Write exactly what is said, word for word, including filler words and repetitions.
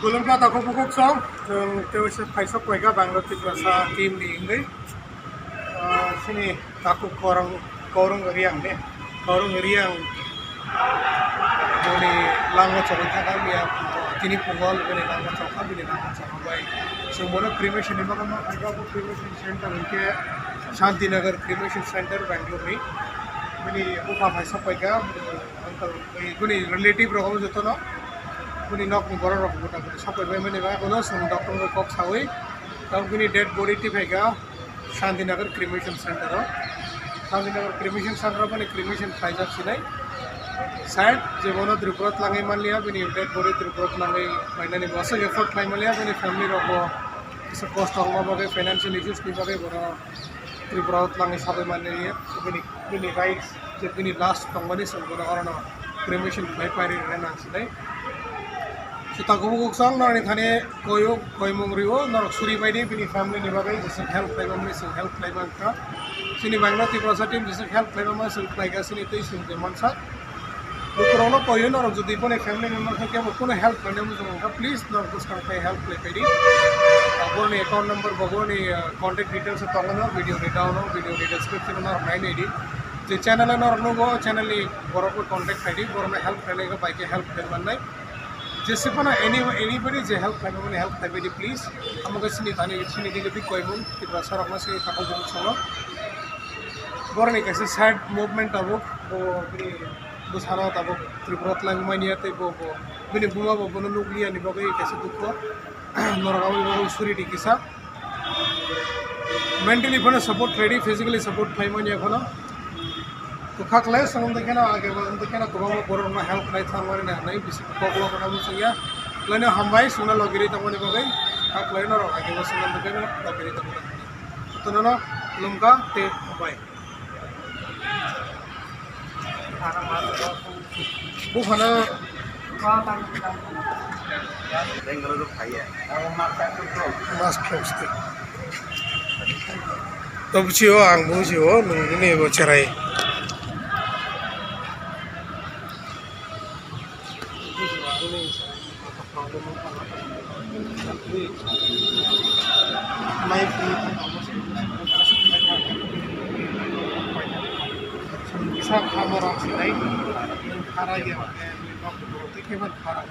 Khulumkha takhuk bukhuk song, chwng tei waisa phaisok paikha Bangalore Tiprasa team ni wngwi. Ah, chini takhuk Korong, Korong Riang de, Korong Riang boni langma chorwi thangkha miya, tini phungo bini langma chorkha, bini langma chorkha bai chwng bono cremation ni bagwi ma phaikha, bo cremation center hwnkhe Shantinagar Cremation Center Bangalore ni. Bini bupha phaisok paikha, uncle, bini relative rok jotono, bini nokni borok rok mota moti sok pai bai mani bai, bono chwng doctor rok kok sawi, tamo bini dead body twi phaikha Shantinagar Cremation Center o. Shantinagar Cremation Center o bini cremation khlaijak sinai. Side je bono Tripura twlangwi manliya, bini dead body Tripura twlangwi khlainani bo aswk effort khlai manliya, bini family rok bo kisa kosto wngma bagwi, financial issues ni bagwi bono Tripura o twlangwi sagwi manliya, bini, bini rights je bini last tongmani chwng bono orono cremation khlai pairi rwna nang sinai. Sita kubuk uksong norokni thani koyok koimung rio, norok suri baidi bini family ni bagwi jesa help khlaiba mani chwng help khlaiba wngkha. Chini Bangalore Tiprasa team jesa help khlaiba mani chwng khlaikha, chini twi chwng je mansa. Bukurokno koyo norok jodi boni family member khe kebo kuno help khlaina muchung wngkha, please norok bwskang khe help khlai phaidi. Boroni account number bo boroni, ah, contact details tongo no video ni down o, video ni description o norok nai naidi. Je channel o norok nugo, channel ni borok bo contact khlaidi, borokno help khlainai khe bai khe help khlai mannai. Jese phano any, anybody je help khlaimani help khlaibaidi please. Amo khe chini thani chini digi bikhoimung Tiprasa rokno chini thangkho bumung songo. Boroni kaisa sad movement tabuk, bo bini bwsano tabuk Tripura twlangwi manya tei bo, bo bini buma bo bono nukliya ni bagwi kaisa dukho. Norok aboni bagwi suri di kisa. Mentally phano support khlaidi, physically support khlai manya phano. Kwkha khlai, chwng wngtwi kheno, age bo wngtwi kheno kwbangma borokno help khlai thangmani na hinwi bisi kok logo na muchungya. Laino hambai, chwngno logirwi tongmani bagwi. Kha khlai norok age bo chwngno wngtwi kheno logirwi tongmani. Jotono no khulumkha tei hambai. Buphano mas khlobste. To buchio, ang buchio, nini bo cherai. Mai phi sa kha borok sinai, khara ya, nok borok tei khe ban khara.